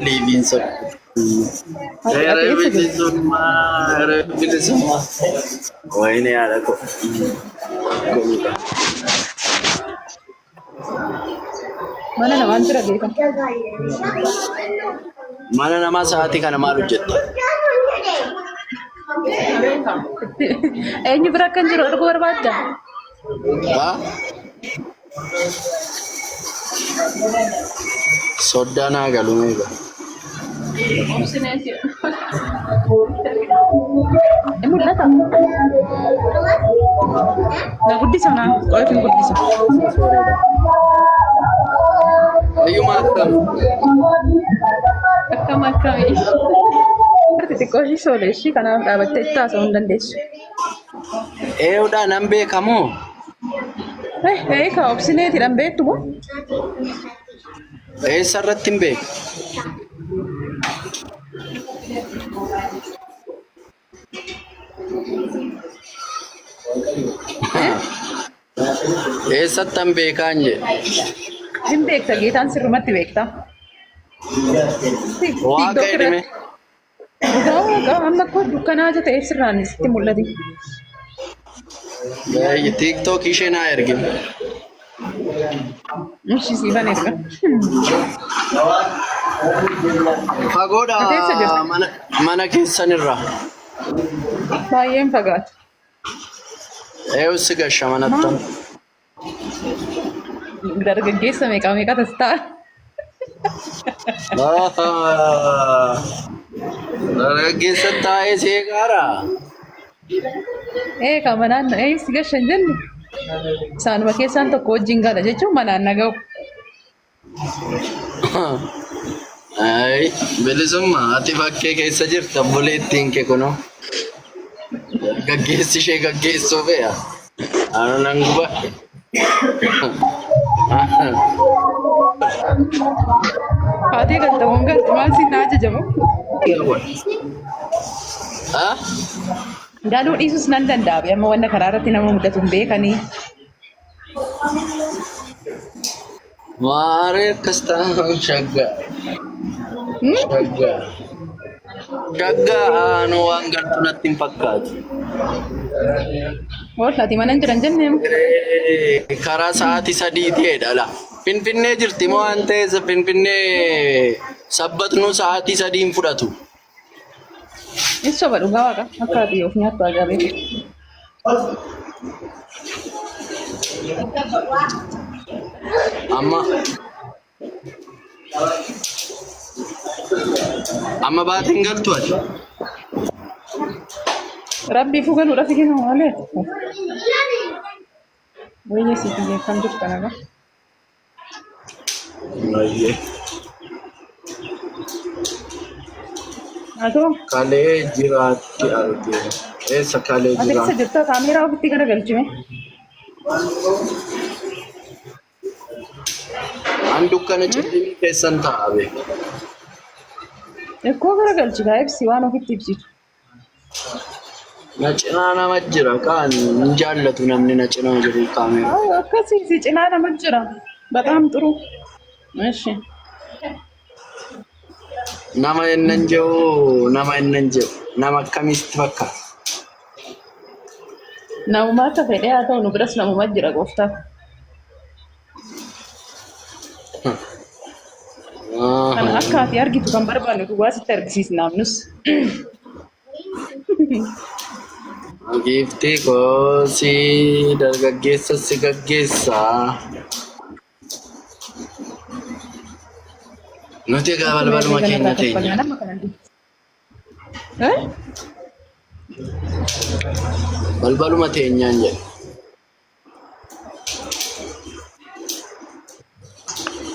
Liiviin Ati ati eessa jirta? Bilisummaa, bilisummaa. Wayini haadha koo. Godhuudha. Mana namaan jira beeka. Mana namaa sa'aatii kana maal hojjetta? Eenyu bira akkan jiru arguu barbaadda? Haa? Soddaa naa galu meeqa? Obsineeti. Ni mul'ata. Na guddisa naan qo'eef hin guddisa. Fayyuma akkam? Akkam akkamii. Xixiqqoo ishii soole ishii kanaaf dhaabattee itti haasa'uu hin dandeessu. Eewudhaa nan beekamoo? Eh, eekaa obsineetidhaan beektu moo? Eessa irratti hin beeku? Eessattan beekaan jedhe. Hin beekta geetaan sirrumatti beekta. Waaqa TikTok jedhime. irratti. Dhugaa waaqaa amma akkoo dukkanaa ija ta'eef sirraan sitti mul'ate. TikTok ishee naa ergi. Ishii siifan erga. Fagoodha Ati eessa jirta? mana mana keessanirraa. Baay'een fagaata. Eewu si gasha manattan. Dargaggeessa meeqa meeqa tas ta'a. Dargaggeessa taa'ee si eegaara. Ee kan manaan ee si gasha hin jenne. Isaanuma keessaan tokko wajjin gala jechuun manaan na ga'u. Ay, bilisummaa ati bakkee keessa jirta obboleettiin kee kunoo. Gaggeessi ishee gaggeessuu fe'a. Anu nan gubadhe. Haatee galta moo hin galtu maal siin na ajajamu? Ah? Galuu dhiisus nan danda'a. Amma wanna karaa irratti nama mudatu hin beekanii. Maaree akkas ta'an shaggaa. Shaggaa. Shaggaa aanuu waan galtu natti hin fakkaatu. Hool ati mana hin jiran jennee Karaa sa'aatii sadii ta'edha la. Finfinnee jirti moo waan ta'eef Finfinnee sabbatnuu sa'aatii sadii hin fudhatu. Hin soba dhugaa waaqa akka ati of nyaattu agarre. Amma amma baatee hin galtu ati. Rabbii fugaluudhaaf kennu malee. Wayya si biyya kam jirta nagaa. Baay'ee. Atoo Kalee jiraatti arge. Eessa kalee ati jiraa? eessa jirta kaameeraa ofitti garagalchime. An dukkana cillimii keessan taa'a be. Ekkoo garagalchi kaa ibsi waan ofitti ibsitu. Na cinaa nama jira kaan hin jaallatu namni na cinaa jiru kaameera. Aw akkasii si cinaa nama jira. Bataam xuru. Eshi. Nama innan jiru nama innan jiru nama akkamitti fakkaata? Namuma akka fedhee haa ta'u nu biras namuma jira gooftaa. Kan akka ati argitu kan barbaannu dhugaa sitti argisiisnaaf nus. Giiftii koo si dargaggeessa si gaggeessa. Nuti egaa balbaluma keenya teenya. Eh? Balbaluma teenyaan jedhe.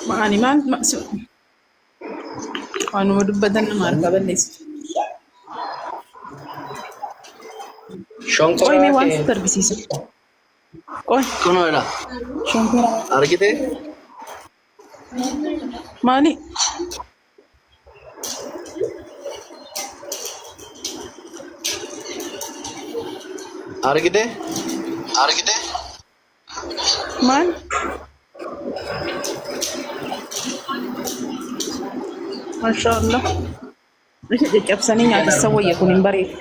Maani maal waanuma dubbatan nama harkaa balleessitu. Qoy mee Shonkoraa waan kee sitti argisiisa. Qoy kunoo ilaa shonkoraa argitee maali? Argite? Argite? Maal? Mashaallah. Isa caccabsanii nyaatessa wayya kun hin bareedu.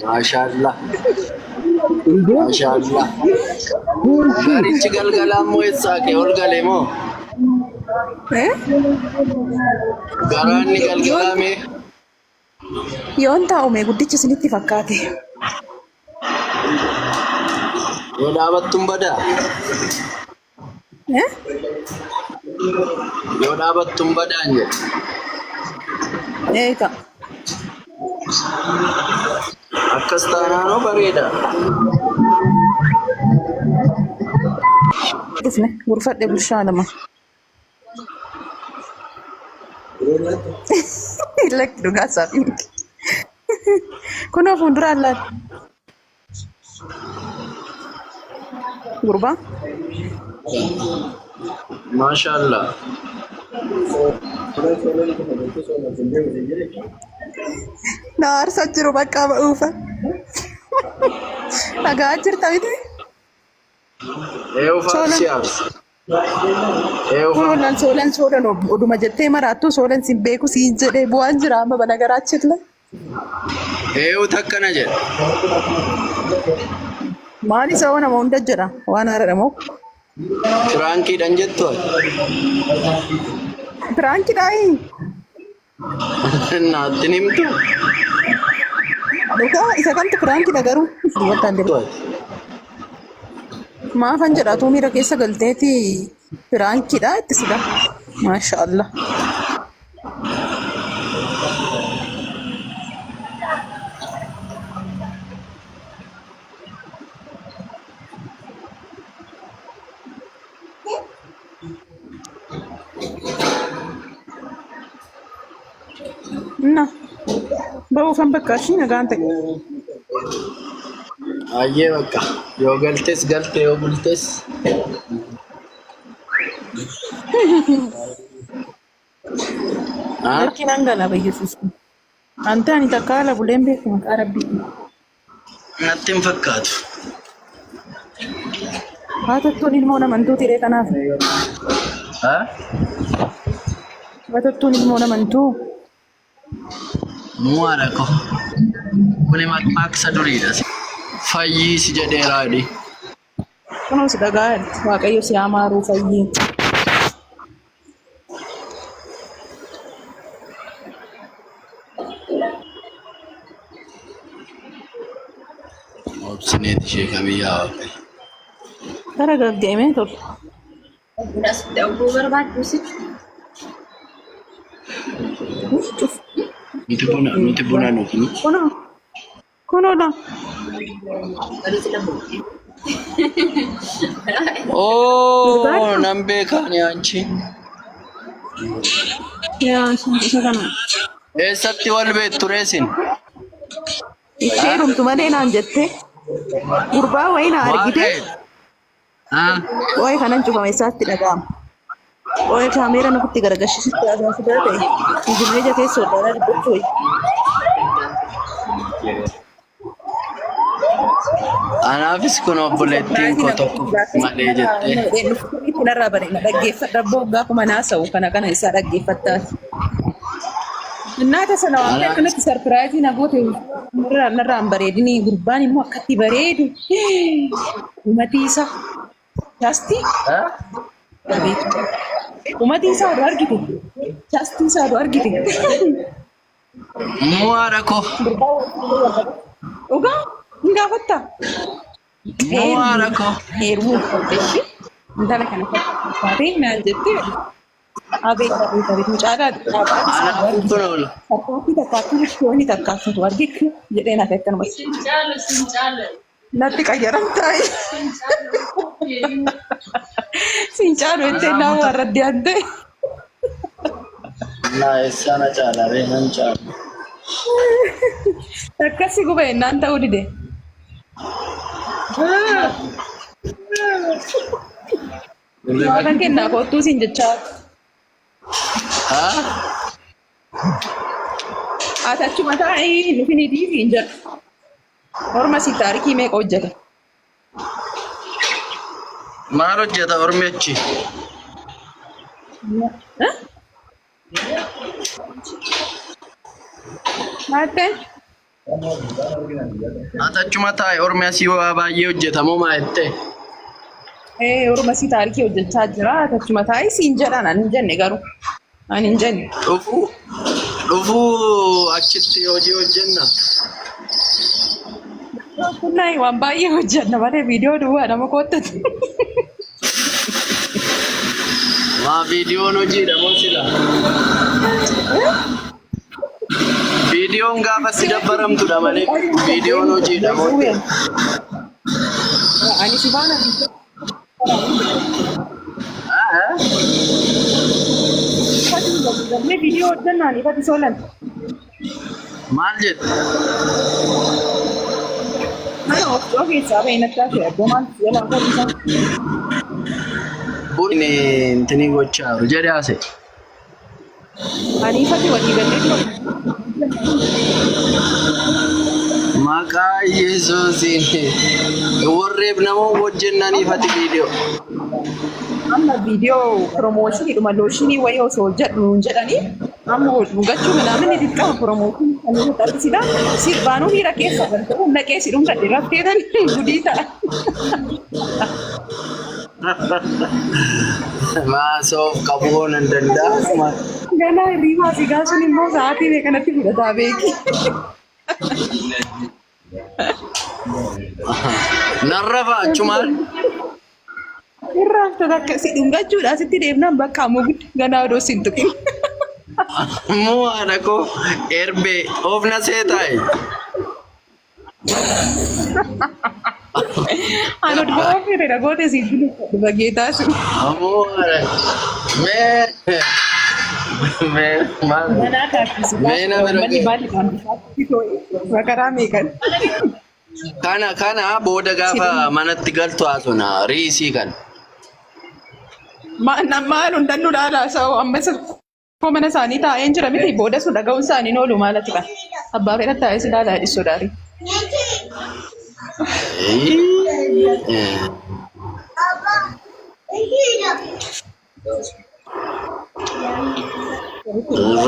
Maashaallah. Maashaallah. Garichi galgalaa immoo eessaa kee ol galee moo? Eh? Garaanni galgalaa mee? Yoon taa'u mee guddichi isinitti fakkaate. Yoo dhaabattuun badaa? Eh? Yoo dhaabattuun badaan jedhe. Eega. Akkas taanaanoo bareeda. Dhufne gurfadhe bulshaa lama. Lakki dhugaa isaaf miti. Kunoo fuulduraan laal. Gurbaa. Maashaallah. Na aarsaa jiru bakka ba'uufa. Dhagaa jirta miti. Eewu faarsi aarsi. Eewu faarsi. Soolan soolan soolan oduma jettee maraattuu soolan sin beeku siin jedhee bu'aan jira amma bana garaachilla. Eewu takkana jedha. Maal isa hoo nama hunda jedha waan haaraadha moo? Firaankiidhaan jettu ati. Piraankidhaayi. Naatti himtu. Dhugaa isa kamtu piraankidha garuu. Dubartaan deemu. Maafan jedha tuu miira keessa galteeti piraankidha itti sida. Maasha Allah. Na ba'uufan bakka ishii nagaan ta'e. Ayyee bakka yoo galtes galte yoo bultes. Ah? Lakki nan gala bayyesuus. Ante ani takka haala buleen beeku maqaa rabbii. Natti hin fakkaatu. Haa tattuun ilmoo namantuu tiree kanaaf. Ah? Haa tattuun ilmoo namantuu. Muwaadha ko. Kuni makmaaksa duriidha. Fayyiisi jedheeraa jedhi. Kunoo si dhagaa jirti. Waaqayyo si haa maaruu fayyii. Obsineet ishee kamiyyaa waaqayyo. Gara gaggeemee tole. Bunas dhuguu barbaaddu sichi. Cuf. Nuti buna dhugnu. Kunoo. Kunoo laa. Oo nan beekaani anchi. Yaa isa kana. Eessatti wal beektu reesin? Ishee heerumtu malee naan jettee. Gurbaa wayii na argite. Ah, Waa'ee kanan cufame isaatti dhaga'ama. Waa'ee kaameera nutti garagalchisitti haasa'aa fidaa ta'e. Ijillee ija keessa ol'aanaa dubbachuu wayii. Anaafis kun obboleettiin koo tokko malee jettee. Narraa bare na dhaggeeffadha abboo gaafuma naasa'u kana kana isaa dhaggeeffattaati. Innaata sana waan akkanatti sarpiraayizii na goote narraa hin bareedini gurbaan immoo akkatti bareedu umatii isaa chaastii umatii isaa oduu argite chaastii isaa oduu argite Muwaadha koo. dhugaa hin gaafattaa. Muwaadha koo. Heerumuu qabdeeshi intala kana fakkaatee naan jettee abeet abeet abeet mucaa Anaafis kun oola. Tarkaanfii tarkaanfii wanni tarkaanfatu argite jedhee naaf akkanumatti. Sin caalu sin caalu. Natti qayyaran taa'e. Sin caalu. Sin caalu jettee nama warra dhiyaatte. Naa eessaa na caala ree nan caala. Akkasi gubee naan ta'uu dide. Waaqan kennaa kottuu siin jechaa. Haa? Ati achuma taa'ii nufi ni dhiisi hin jedhu. Orma si taarikii meeqa hojjeta? Maal hojjeta ormi achi? Eh? Maal ta'e? Ati achuma taa'i ormi asii waa baay'ee hojjeta moo maa jettee? Ee, orma si taarikii hojjechaa jira. Ati achuma taa'ii siin jedhan ani hin jenne garuu. Ani hin jenne. Dhufuu dhufuu achitti hojii hojjenna. Kunnaa waan baay'ee hojjenna malee viidiyoo duwwaa nama koottatu. Maa viidiyoon hojiidha moo sila? Viidiyoon gaafa si dabbaramtudha malee viidiyoon hojiidha moo? Ani si faana Ah, viidiyoo viidiyoo hojjennaan ifatti solan. Maal jette? Mana oftoo keessaa bahee natti hafe abboo maal jalaa godhisaa. Bunni intini gochaa jiru jedhe haase. Ani ifatti walii gallee ture. Maqaa Yesuusiin warreef nama hojjennaan ifatti viidiyoo. Amma viidiyoo piroomooshinii looshinii wayii osoo hojjedhu nuun jedhanii amma dhugachuu minaamin ni xiqqaa piroomooshinii kan nuti argisida. Sirbaanuu miira keessa galtee humna keessi dhungadhe rafteetan gudii ta'a. Maasoof qabuu nan danda'a. Ganaa hirribaa si kaasuun immoo sa'aatii meeqanatti fudhataa beeki. Narrafa achumaan. Irraafta takka si dhungachuudha asitti deemnaan bakka ammoo guddi ganaa odoo si hin tuqin. Muu haadha koo erbee of na seetaayi. Ani oduu ofiirra dhagootee siif bilu bageetaa sun. Ammoo haadha mee mee maal Manaa kaakkisu mee na bira manni ga'e. baalli kan bifaatti too'e makaraa meeqan. Kana kana booda gaafa manatti galtu haasona riisii kana. Maal hundannuu dhaala sa'o amma isa koo mana isaanii taa'een jira miti booda sun dhaga'uun isaanii hin oolu maalati kan. Abbaa fedha taa'ee si ilaalaa jedhi sodaari.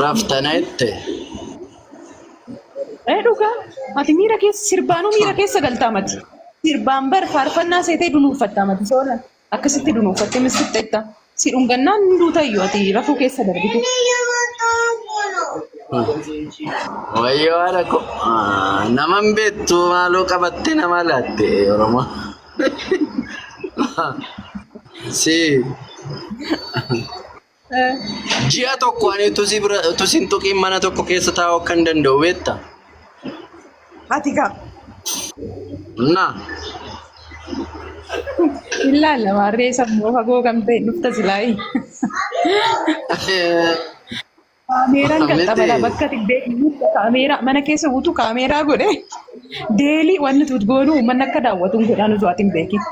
Raftana jette. Ee dhugaa ati miira keessa sirbaanuu miira keessa galtaa mati. Sirbaan bar faarfannaa seetee dunuunfattaa mati soola. Akkasitti dunuunfattee misixxetta. Si dhungannaan hin duutayyuu ati rafuu keessa darbitu. Wayyoo haadha koo naman beektu maaloo qabattee nama laatte Oromoo. Si ji'a tokko ani utuu si bira utuu si hin tuqiin mana tokko keessa taa'uu akka hin danda'u beekta. Ati kaa. Na Ilaalla maarree sammuu fagoo kan ta'e dhufta silaayii. Kaameeraan kan Miti. xabalaa bakka ati beeknutti kaameeraa mana keessa guutuu kaameeraa godhe deelii wanni tuut goonuu uummanni akka daawwatu hin godhaan osoo ati hin beekin.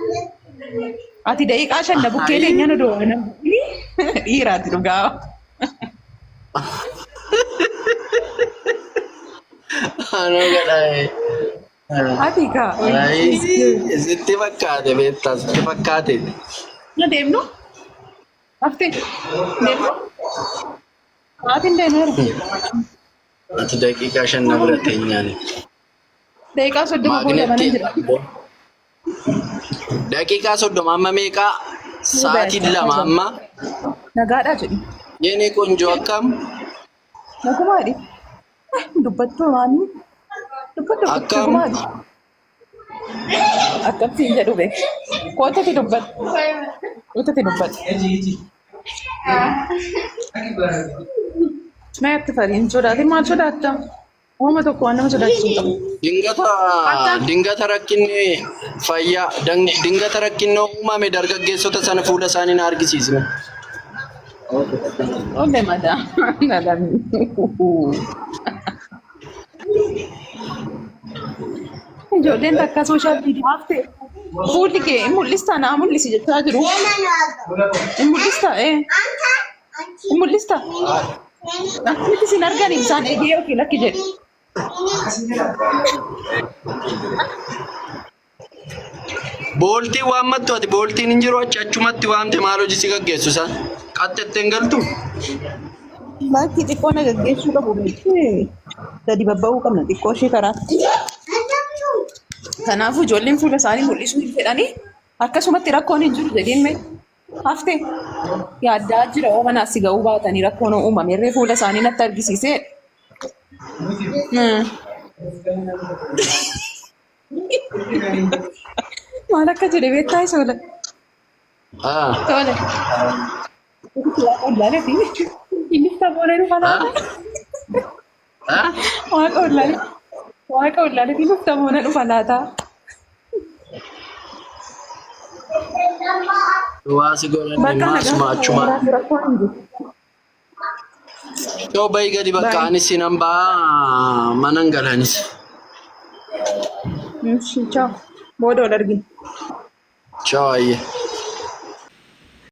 Ati daqiiqaa shan na bukkee teenyaan odoo na dhiiraati dhugaa. Anoo gadhaa'e. Ati kaa. Ayii, sitti fakkaate beektaa sitti fakkaate. Na deemnu? Haftee deemnu? Sa'aatiin deemeera. Ati daqiiqaa shan na bira teenyaan. Daqiiqaa 30 booda mana Maagneetti. jira. Daqiiqaa 30 amma meeqaa? Sa'aatiin 2 amma. Nagaadhaa jedhi. Yene ቆንጆ akkam? Nagumaadhi. Dubbattuu maanni? Dubbadhu Akkam? nagumaadhi. Akkam siin jedhu beek. Kootatti dubbadhu. Kootatti dubbadhu. Mee atti farii hin sodaatin maal sodaatta? Uumama tokko waan nama sodaachisu hin qabu. Dingata dingata rakkinni fayyaa dingata rakkinni uumame dargaggeessota sana fuula isaanii na argisiisme. Olle madaa. Nadami. Ijoolleen takka sooshaal miidiyaa ta'e fuulli kee hin mul'istaa naa mul'isi jechaa jiru. Hin mul'istaa ee. Hin mul'ista? Akkamitti sin argani isaan eegee yookiin lakki jedhu. Booltii waammattu ati booltiin hin jiru achi achumatti waamte maal hojii si gaggeessu isaan? Qaxxettee hin galtu? Bakki xiqqoo na gaggeessuu qabu beektee gadi babba'uu qabna xiqqoo ishee karaatti. Kanaafuu ijoolleen fuula isaanii mul'isuu hin fedhanii akkasumatti rakkoon hin jiru jedheen mee hafte yaaddaa jira oo manaa si ga'uu baatanii rakkoon uumame irree fuula isaanii natti argisiisee. Maal akka jedhe beektaa isa ola. Ah. Tole. Waaqa wallaalati. Innis taphoona dhufa laata? Ah? Waaqa wallaalati. Waaqa wallaalati nuuf taphoona dhufa laata? Waa si godhan Bakka nagaa maasuma achumaan. rakkoon hin jiru. Yoo bahi gadi bakka Bye. anis sinan ba'a manan galanis. Ciao. Booda wal argina. Ciao ayyee.